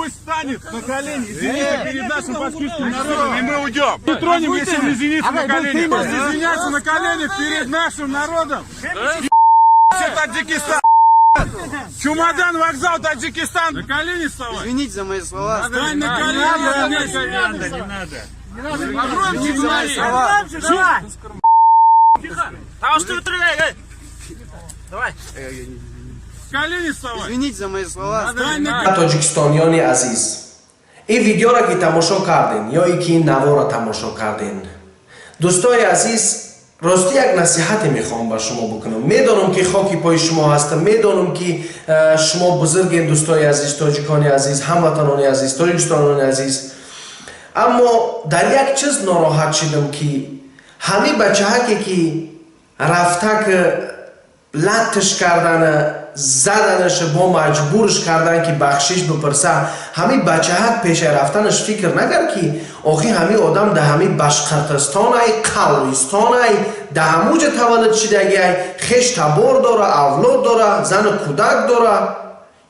Пусть станет на колени, извинится перед нашим башкирским народом, и мы уйдем. Не тронем, если он извинится на колени. Пусть извиняется на коленях перед нашим народом. Все Таджикистан. Чемодан, вокзал, Таджикистан. На колени вставай. Извините за мои слова. Встань на колени. Не надо, не надо. Погромче говори. Слова. Тавышты бүтүр, эй! Давай. Колени вставай. Извините за мои слова. Встань на Тоҷикистониёни азиз, ин видеоро ки тамошо кардем ё ин ки ин наворо тамошо кардем, дӯстои азиз, ростӣ як насиҳате мехоҳам ба шумо бикунам. Медонам, ки хоки пои шумо ҳастам, медонам, ки шумо бузургем, дӯстои азиз, тоҷикони азиз, ҳамватанони азиз, тоҷикистонони азиз, аммо дар як чиз нороҳат шидам, ки ҳамин бачаҳаке, ки рафтак латтиш кардана, заданаш, бо маҷбурш кардан, ки бахшиш бипурса, ҳамин бачаҳак пеша рафтанаш фикр накард, ки охи ҳамин одам да ҳамин Башқиртистонай, Қаллистонай, да ҳамуҷа таваллуд шидагиай, хеш табор дора, авлод дора, зану кӯдак дора,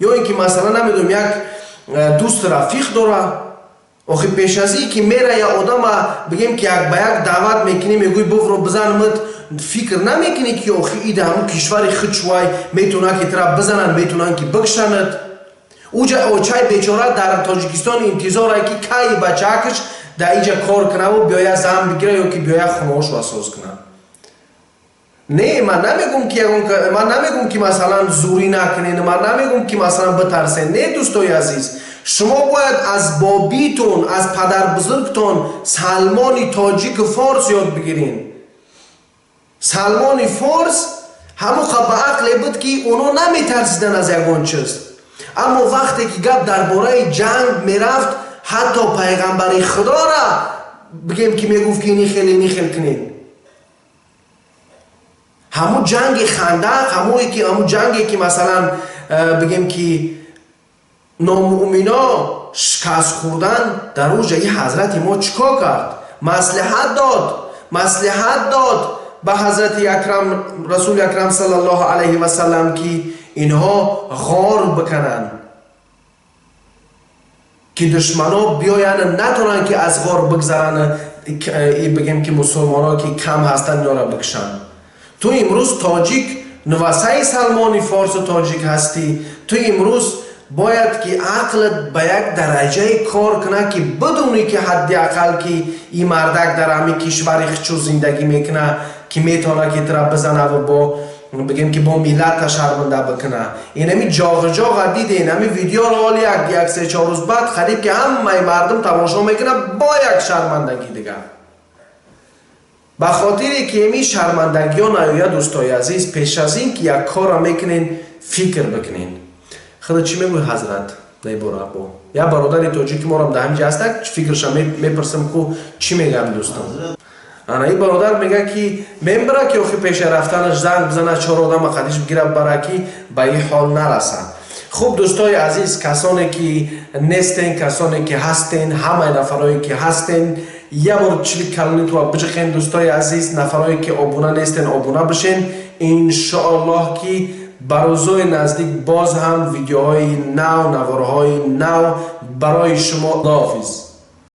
ё ин ки, масалан, намедонам, як дӯсту рафиқ дора. Охи пеш аз ин ки мера я одама, бигем, ки як ба як даъват мекунӣ, мегӯй: «Бувро бизан», мит фикр намекунӣ, ки охи ида ҳамун кишвари худшувай метавонанд, ки тира бизананд, метавонанд, ки бикшанад. Уҷа очай бечора дар Тоҷикистон интизорае, ки кай бачаакш дар иҷа кор кунаву биёя зан бигира ё ки биёя хонаошро соз кунад. Не, ман намегум, ки ман намегум, ки, масалан, зурӣ накунед, ман намегум, ки, масалан, битарсед. Не, дӯстои азиз, шумо бояд аз бобитон, аз падарбузургтон Салмони тоҷику форс ёд бигирин. Салмони форс ҳамон ба ақле буд, ки оно наметарсиданд аз ягон чиз, аммо вақте ки гап дар бораи ҷанг мерафт, ҳатто пайғамбари худора, бигем, ки мегуфт, ки ини хел, ини хел кунед. Ҳамун ҷанги Хандақ, ҳамое ки ҳамун ҷанге, ки, масалан, бигем, ки номуъмино шикаст хӯрдан, дар он ҷаги ҳазрати мо чӣ кор кард? Маслиҳат дод, маслиҳат дод ба ҳазрати акрам, расули акрам саллаллоҳу алайҳи васаллам, ки инҳо ғор бикананд, ки душмано биёянд, натонанд, ки аз ғор бигзаранд, бигем, ки мусулмоно, ки кам ҳастанд, инора бикушанд. Ту имрӯз тоҷик, нувасаи Салмони форсу тоҷик ҳастӣ. Ту имрӯз бояд, ки ақлат ба як дараҷае кор кунад, ки бидонӣ, ки ҳадди ақал, ки ин мардак дар ҳамин кишвари хичу зиндагӣ мекунад, ки метавонад, ки тура бизанаву бо, бигем, ки бо миллата шарманда бикунад. Инами ҷоғ-ҷоға диде, инами видеоро ҳоли як 3-4 рӯз баъд қариб ки ҳамаи мардум тамошо мекунад, бо як шармандагӣ дигар. Ба хотире ки ими шармандагиҳо наояд, дӯстои азиз, пеш аз ин ки як корро мекунен, фикр бикунен. Худо чӣ мегӯй, ҳазрат, наиборабо? Як бародари тоҷики морам дар ҳамин ҷа ҳастак, фикрша мепурсам, ку чӣ мегӯям. Дӯстам, ана ин бародар мегӯяд, ки мебара, ки охи пеша рафтанаш занг бизана, чор одама қадиш бигира, бара, ки ба ин ҳол нарасад. Хуб, дӯстои азиз, касоне ки нестен, касоне ки ҳастен, ҳамаи нафарое ки ҳастен, як бор чили калонитро биҷиқен. Дӯстои азиз, нафарое ки обуна нестен, обуна бишен. Иншоаллоҳ, ки ба рӯзои наздик боз ҳам видеоҳои нав, наворҳои нав барои шумо. Худоҳофиз.